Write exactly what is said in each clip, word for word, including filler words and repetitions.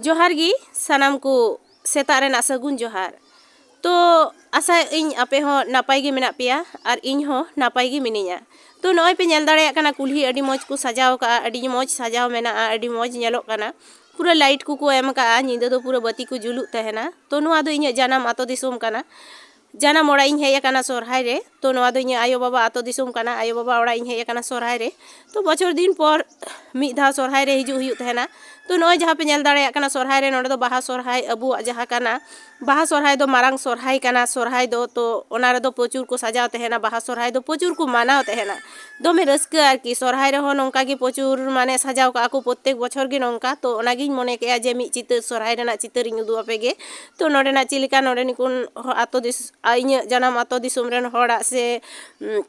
ᱡᱚᱦᱟᱨ ᱜᱮ ᱥᱟᱱᱟᱢ ᱠᱚ, ᱥᱮᱛᱟᱜ ᱨᱮᱱᱟᱜ ᱥᱟᱹᱜᱩᱱ ᱡᱚᱦᱟᱨ᱾ ᱛᱚ ᱟᱥᱟᱭᱮᱫ ᱟᱹᱧ ᱟᱯᱮ ᱦᱚᱸ ᱱᱟᱯᱟᱭ ᱜᱮ ᱢᱮᱱᱟᱜ ᱯᱮᱭᱟ ᱟᱨ ᱤᱧ ᱦᱚᱸ ᱱᱟᱯᱟᱭ ᱜᱮ ᱢᱤᱱᱟᱹᱧᱟ᱾ ᱛᱚ ᱱᱚᱜᱼᱚᱭ ᱯᱮ ᱧᱮᱞ ᱫᱟᱲᱮᱭᱟᱜ ᱠᱟᱱᱟ ᱠᱩᱞᱦᱤ ᱟᱹᱰᱤ ᱢᱚᱡᱽ ᱠᱚ ᱥᱟᱡᱟᱣ ᱠᱟᱜᱼᱟ, ᱟᱹᱰᱤ ᱢᱚᱡᱽ ᱥᱟᱡᱟᱣ ᱢᱮᱱᱟᱜᱼᱟ, ᱟᱹᱰᱤ ᱢᱚᱡᱽ ᱧᱮᱞᱚᱜ ᱠᱟᱱᱟ᱾ ᱯᱩᱨᱟᱹ ᱞᱟᱭᱤᱴ ᱠᱚᱠᱚ ᱮᱢ ᱠᱟᱜᱼᱟ, ᱧᱤᱫᱟᱹ ᱫᱚ ᱯᱩᱨᱟᱹ ᱵᱟᱹᱛᱤ ᱠᱚ ᱡᱩᱞᱩᱜ ᱛᱟᱦᱮᱱᱟ᱾ ᱛᱚ ᱱᱚᱣᱟ ᱫᱚ ᱤᱧᱟᱹᱜ ᱡᱟᱱᱟᱢ ᱟᱛᱳ ᱫᱤᱥᱚᱢ ᱠᱟᱱᱟ᱾ ᱡᱟᱱᱟᱢ ᱚᱲᱟᱜ ᱤᱧ ᱦᱮᱡ ᱟᱠᱟᱱᱟ ᱥᱚᱨᱦᱟᱭ ᱨᱮ᱾ ᱛᱚ ᱱᱚᱣᱟ ᱫᱚ ᱤᱧᱟᱹᱜ ᱟᱭᱳᱼᱵᱟᱵᱟ ᱟᱛᱳ ᱫᱤᱥᱚᱢ ᱠᱟᱱᱟ, ᱟᱭᱳᱼᱵᱟᱵᱟ ᱚᱲᱟᱜ ᱤᱧ ᱦᱮᱡ ᱟᱠᱟᱱᱟ ᱥᱚᱨᱦᱟᱭ ᱨᱮ᱾ ᱛᱚ ᱵᱚᱪᱷᱚᱨ ᱫᱤᱱ ᱯᱚᱨ ᱢᱤᱫ ᱫᱷᱟᱣ ᱥᱚᱨᱦᱟᱭ ᱨᱮ ᱦᱤᱡᱩᱜ ᱦᱩᱭᱩᱜ ᱛᱟᱦᱮᱱᱟ᱾ ᱛᱚ ᱱᱚᱜᱼᱚᱭ ᱡᱟᱦᱟᱸ ᱯᱮ ᱧᱮᱞ ᱫᱟᱲᱮᱭᱟᱜ ᱠᱟᱱᱟ ᱥᱚᱨᱦᱟᱭ ᱨᱮ, ᱱᱚᱰᱮ ᱫᱚ ᱵᱟᱦᱟ ᱥᱚᱨᱦᱟᱭ ᱟᱵᱚᱣᱟᱜ ᱡᱟᱦᱟᱸ ᱠᱟᱱᱟ, ᱵᱟᱦᱟ ᱥᱚᱨᱦᱟᱭ ᱫᱚ ᱢᱟᱨᱟᱝ ᱥᱚᱨᱦᱟᱭ ᱠᱟᱱᱟ ᱥᱚᱨᱦᱟᱭ ᱫᱚ᱾ ᱛᱚ ᱚᱱᱟ ᱨᱮᱫᱚ ᱯᱨᱚᱪᱩᱨ ᱠᱚ ᱥᱟᱡᱟᱣ ᱛᱟᱦᱮᱱᱟ, ᱵᱟᱦᱟ ᱥᱚᱨᱦᱟᱭ ᱫᱚ ᱯᱨᱚᱪᱩᱨ ᱠᱚ ᱢᱟᱱᱟᱣ ᱛᱟᱦᱮᱱᱟ᱾ ᱫᱚᱢᱮ ᱨᱟᱹᱥᱠᱟᱹ ᱟᱨᱠᱤ, ᱥᱚᱨᱦᱟᱭ ᱨᱮᱦᱚᱸ ᱱᱚᱝᱠᱟ ᱜᱮ ᱯᱨᱚᱪᱩᱨ ᱢᱟᱱᱮ ᱥᱟᱡᱟᱣ ᱠᱟᱜᱼᱟ ᱠᱚ ᱯᱨᱚᱛᱛᱮᱠ ᱵᱚᱪᱷᱚᱨ ᱜᱮ ᱱᱚᱝᱠᱟ᱾ ᱛᱚ ᱚᱱᱟᱜᱤᱧ ᱢᱚᱱᱮ ᱠᱮᱜᱼᱟ ᱡᱮ ᱢᱤᱫ ᱪᱤᱛᱟᱹᱨ, ᱥᱚᱨᱦᱟᱭ ᱨᱮᱱᱟᱜ ᱪᱤᱛᱟᱹᱨᱤᱧ ᱩᱫᱩᱜ ᱟᱯᱮ ᱜᱮ᱾ ᱛᱚ ᱱᱚᱰᱮᱱᱟᱜ ᱪᱮᱫ ᱞᱮᱠᱟ, ᱱᱚᱰᱮᱱᱤᱡ ᱠᱚ ᱟᱛᱳ ᱫᱤᱥ-, ᱟ, ᱤᱧᱟᱹᱜ ᱡᱟᱱᱟᱢ ᱟᱛᱳ ᱫᱤᱥᱚᱢ ᱨᱮᱱ ᱦᱚᱲᱟᱜ ᱥᱮ, ᱩᱸ,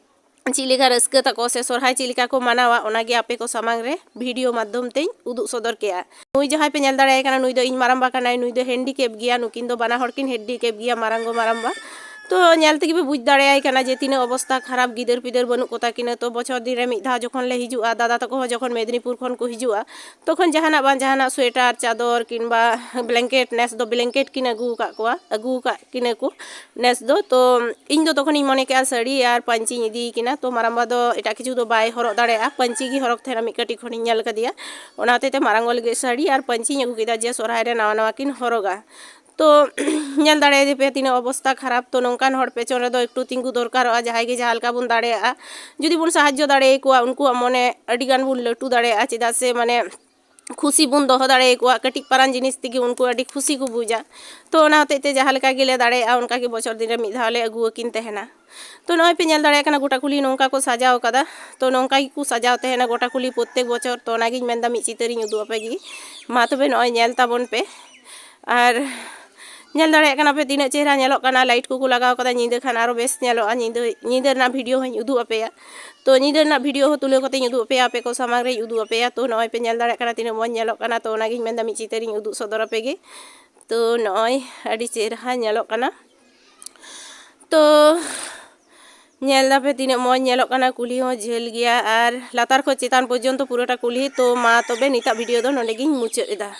ᱪᱮᱫ ᱞᱮᱠᱟ ᱨᱟᱹᱥᱠᱟᱹ ᱛᱟᱠᱚ ᱥᱮ ᱥᱚᱨᱦᱟᱭ ᱪᱮᱫ ᱞᱮᱠᱟ ᱠᱚ ᱢᱟᱱᱟᱣᱟ, ᱚᱱᱟᱜᱮ ᱟᱯᱮ ᱠᱚ ᱥᱟᱢᱟᱝ ᱨᱮ ᱵᱷᱤᱰᱤᱭᱳ ᱢᱟᱫᱽᱫᱷᱚᱢ ᱛᱮᱧ ᱩᱫᱩᱜ ᱥᱚᱫᱚᱨ ᱠᱮᱜᱼᱟ᱾ ᱱᱩᱭ ᱡᱟᱦᱟᱸᱭ ᱯᱮ ᱧᱮᱞ ᱫᱟᱲᱮᱭᱟᱭ ᱠᱟᱱᱟ, ᱱᱩᱭ ᱫᱚ ᱤᱧ ᱢᱟᱨᱟᱝᱵᱟ ᱠᱟᱱᱟᱭ, ᱱᱩᱭ ᱫᱚ ᱦᱮᱱᱰᱤᱠᱮᱯ ᱜᱮᱭᱟ, ᱱᱩᱠᱤᱱ ᱫᱚ ᱵᱟᱱᱟ ᱦᱚᱲ ᱠᱤᱱ ᱦᱮᱱᱰᱤᱠᱮᱯ ᱜᱮᱭᱟ, ᱢᱟᱨᱟᱝ ᱜᱚ ᱢᱟᱨᱟᱝᱵᱟ᱾ ᱛᱚ ᱧᱮᱞ ᱛᱮᱜᱮ ᱯᱮ ᱵᱩᱡᱽ ᱫᱟᱲᱮᱭᱟᱭ ᱠᱟᱱᱟ ᱡᱮ ᱛᱤᱱᱟᱹᱜ ᱚᱵᱚᱥᱛᱟ ᱠᱷᱟᱨᱟᱯ, ᱜᱤᱫᱟᱹᱨ ᱯᱤᱫᱟᱹᱨ ᱵᱟᱹᱱᱩᱜ ᱠᱚᱛᱟ ᱠᱤᱱᱟ᱾ ᱛᱚ ᱵᱚᱪᱷᱚᱨ ᱫᱤᱱ ᱨᱮ ᱢᱤᱫ ᱫᱷᱟᱣ ᱡᱚᱠᱷᱚᱱ ᱞᱮ ᱦᱤᱡᱩᱜᱼᱟ, ᱫᱟᱫᱟ ᱛᱟᱠᱚ ᱦᱚᱸ ᱡᱚᱠᱷᱚᱱ ᱢᱮᱫᱽᱱᱤᱯᱩᱨ ᱠᱷᱚᱱ ᱠᱚ ᱦᱤᱡᱩᱜᱼᱟ, ᱛᱚᱠᱷᱚᱱ ᱡᱟᱦᱟᱱᱟᱜ ᱵᱟᱝ ᱡᱟᱦᱟᱱᱟᱜ ᱥᱳᱭᱮᱴᱟᱨ, ᱪᱟᱫᱚᱨ ᱠᱤᱝᱵᱟ ᱵᱞᱮᱝᱠᱮᱴ, ᱱᱮᱥ ᱫᱚ ᱵᱞᱮᱝᱠᱮᱴ ᱠᱤᱱ ᱟᱹᱜᱩ ᱟᱠᱟᱫ ᱠᱚᱣᱟ, ᱟᱹᱜᱩ ᱟᱠᱟᱫ ᱠᱤᱱᱟᱹ ᱠᱚ ᱱᱮᱥ ᱫᱚ᱾ ᱛᱚ ᱤᱧ ᱫᱚ ᱛᱚᱠᱷᱚᱱᱤᱧ ᱢᱚᱱᱮ ᱠᱮᱜᱼᱟ ᱥᱟᱹᱲᱤ ᱟᱨ ᱯᱟᱹᱧᱪᱤᱧ ᱤᱫᱤᱭ ᱠᱤᱱᱟ᱾ ᱛᱚ ᱢᱟᱨᱟᱝᱵᱟ ᱫᱚ ᱮᱴᱟᱜ ᱠᱤᱪᱷᱩ ᱫᱚ ᱵᱟᱭ ᱦᱚᱨᱚᱜ ᱫᱟᱲᱮᱭᱟᱜᱼᱟ, ᱯᱟᱹᱧᱪᱤ ᱜᱮ ᱦᱚᱨᱚᱜ ᱛᱟᱦᱮᱱᱟ, ᱢᱤᱫ ᱠᱟᱹᱴᱤᱡ ᱠᱷᱚᱱᱤᱧ ᱧᱮᱞ ᱠᱟᱫᱮᱭᱟ᱾ ᱚᱱᱟ ᱦᱚᱛᱮᱡ ᱛᱮ ᱢᱟᱨᱟᱝ ᱜᱚ ᱞᱟᱹᱜᱤᱫ ᱥᱟᱹᱲᱤ ᱟᱨ ᱯᱟᱹᱧᱪᱤᱧ ᱟᱹᱜᱩ ᱠᱮᱫᱟ ᱡᱮ ᱥᱚᱨᱦᱟᱭ ᱨᱮ ᱱᱟᱣᱟ ᱱᱟᱣᱟ ᱠᱤᱱ ᱦᱚᱨᱚᱜᱟ᱾ ᱛᱚ ᱧᱮᱞ ᱫᱟᱲᱮᱭᱟᱫᱮ ᱯᱮ ᱛᱤᱱᱟᱹᱜ ᱚᱵᱚᱥᱛᱟ ᱠᱷᱟᱨᱟᱯ᱾ ᱛᱚ ᱱᱚᱝᱠᱟᱱ ᱦᱚᱲ ᱯᱮᱪᱷᱚᱱ ᱨᱮᱫᱚ ᱮᱠᱴᱩ ᱛᱤᱸᱜᱩ ᱫᱚᱨᱠᱟᱨᱚᱜᱼᱟ, ᱡᱟᱦᱟᱸᱭ ᱜᱮ ᱡᱟᱦᱟᱸ ᱞᱮᱠᱟ ᱵᱚᱱ ᱫᱟᱲᱮᱭᱟᱜᱼᱟ᱾ ᱡᱩᱫᱤ ᱵᱚᱱ ᱥᱟᱦᱟᱡᱽᱡᱚ ᱫᱟᱲᱮᱭᱟᱠᱚᱣᱟ, ᱩᱱᱠᱩᱣᱟᱜ ᱢᱚᱱᱮ ᱟᱹᱰᱤ ᱜᱟᱱ ᱵᱚᱱ ᱞᱟᱹᱴᱩ ᱫᱟᱲᱮᱭᱟᱜᱼᱟ, ᱪᱮᱫᱟᱜ ᱥᱮ ᱢᱟᱱᱮ ᱠᱷᱩᱥᱤ ᱵᱚᱱ ᱫᱚᱦᱚ ᱫᱟᱲᱮᱭᱟᱠᱚᱣᱟ, ᱠᱟᱹᱴᱤᱡ ᱯᱟᱨᱟᱱ ᱡᱤᱱᱤᱥ ᱛᱮᱜᱮ ᱩᱱᱠᱩ ᱟᱹᱰᱤ ᱠᱷᱩᱥᱤ ᱠᱚ ᱵᱩᱡᱟ᱾ ᱛᱚ ᱚᱱᱟ ᱦᱚᱛᱮᱡ ᱛᱮ ᱡᱟᱦᱟᱸ ᱞᱮᱠᱟ ᱜᱮᱞᱮ ᱫᱟᱲᱮᱭᱟᱜᱼᱟ, ᱚᱱᱠᱟ ᱜᱮ ᱵᱚᱪᱷᱚᱨ ᱫᱤᱱ ᱨᱮ ᱢᱤᱫ ᱫᱷᱟᱣ ᱞᱮ ᱟᱹᱜᱩ ᱟᱹᱠᱤᱱ ᱛᱟᱦᱮᱱᱟ᱾ ᱛᱚ ᱱᱚᱜᱼᱚᱭ ᱯᱮ ᱧᱮᱞ ᱫᱟᱲᱮᱭᱟᱜ ᱠᱟᱱᱟ ᱜᱚᱴᱟ ᱠᱩᱞᱦᱤ ᱱᱚᱝᱠᱟ ᱠᱚ ᱥᱟᱡᱟᱣ ᱠᱟᱫᱟ᱾ ᱛᱚ ᱱᱚᱝᱠᱟ ᱜᱮᱠᱚ ᱥᱟᱡᱟᱣ ᱛᱟᱦᱮᱱᱟ ᱜᱚᱴᱟ ᱠᱩᱞᱦᱤ ᱯᱨᱚᱛᱛᱮᱠ ᱵᱚᱪᱷᱚᱨ᱾ ᱛᱚ ᱚᱱᱟᱜᱤᱧ ᱢᱮᱱᱫᱟ ᱢᱤᱫ ᱪᱤᱛᱟᱹᱨᱤᱧ ᱩᱫᱩᱜ ᱟᱯᱮ ᱜᱮ᱾ ᱢᱟ ᱛᱚᱵᱮ ᱱᱚᱜᱼᱚᱭ ᱧᱮᱞ ᱛᱟᱵᱚᱱ ᱯᱮ᱾ ᱟᱨ ᱧᱮᱞ ᱫᱟᱲᱮᱭᱟᱜ ᱠᱟᱱᱟ ᱯᱮ ᱛᱤᱱᱟᱹᱜ ᱪᱮᱦᱨᱟ ᱧᱮᱞᱚᱜ ᱠᱟᱱᱟ, ᱞᱟᱭᱤᱴ ᱠᱚᱠᱚ ᱞᱟᱜᱟᱣ ᱠᱟᱫᱟ, ᱧᱤᱫᱟᱹ ᱠᱷᱟᱱ ᱟᱨᱚ ᱵᱮᱥ ᱧᱮᱞᱚᱜᱼᱟ᱾ ᱧᱤᱫᱟᱹ, ᱧᱤᱫᱟᱹ ᱨᱮᱱᱟᱜ ᱵᱷᱤᱰᱤᱭᱳ ᱦᱚᱸᱧ ᱩᱫᱩᱜ ᱟᱯᱮᱭᱟ᱾ ᱛᱚ ᱧᱤᱫᱟᱹ ᱨᱮᱱᱟᱜ ᱵᱷᱤᱰᱤᱭᱳ ᱦᱚᱸ ᱛᱩᱞᱟᱹᱣ ᱠᱟᱛᱮᱧ ᱩᱫᱩᱜ ᱟᱯᱮᱭᱟ, ᱟᱯᱮ ᱠᱚ ᱥᱟᱢᱟᱝ ᱨᱮᱧ ᱩᱫᱩᱜ ᱟᱯᱮᱭᱟ᱾ ᱛᱚ ᱱᱚᱜᱼᱚᱭ ᱯᱮ ᱧᱮᱞ ᱫᱟᱲᱮᱭᱟᱜ ᱠᱟᱱᱟ ᱛᱤᱱᱟᱹᱜ ᱢᱚᱡᱽ ᱧᱮᱞᱚᱜ ᱠᱟᱱᱟ᱾ ᱛᱚ ᱚᱱᱟᱜᱤᱧ ᱢᱮᱱᱫᱟ ᱢᱤᱫ ᱪᱤᱛᱟᱹᱨᱤᱧ ᱩᱫᱩᱜ ᱥᱚᱫᱚᱨ ᱟᱯᱮ ᱜᱮ᱾ ᱛᱚ ᱱᱚᱜᱼᱚᱭ ᱟᱹᱰᱤ ᱪᱮᱦᱨᱟ ᱧᱮᱞᱚᱜ ᱠᱟᱱᱟ᱾ ᱛᱚ ᱧᱮᱞ ᱫᱟᱯᱮ ᱛᱤᱱᱟᱹᱜ ᱢᱚᱡᱽ ᱧᱮᱞᱚᱜ ᱠᱟᱱᱟ, ᱠᱩᱞᱦᱤ ᱦᱚᱸ ᱡᱷᱟᱹᱞ ᱜᱮᱭᱟ ᱟᱨ ᱞᱟᱛᱟᱨ ᱠᱷᱚᱱ ᱪᱮᱛᱟᱱ ᱯᱚᱨᱡᱚᱱᱛᱚ ᱯᱩᱨᱟᱹᱴᱟ ᱠᱩᱞᱦᱤ᱾ ᱛᱚ ᱢᱟ ᱛᱚᱵᱮ ᱱᱤᱛᱟᱜ ᱵᱷᱤᱰᱤᱭᱳ ᱫᱚ ᱱᱚᱸᱰᱮ ᱜᱤᱧ ᱢᱩᱪᱟᱹᱫ ᱮᱫᱟ᱾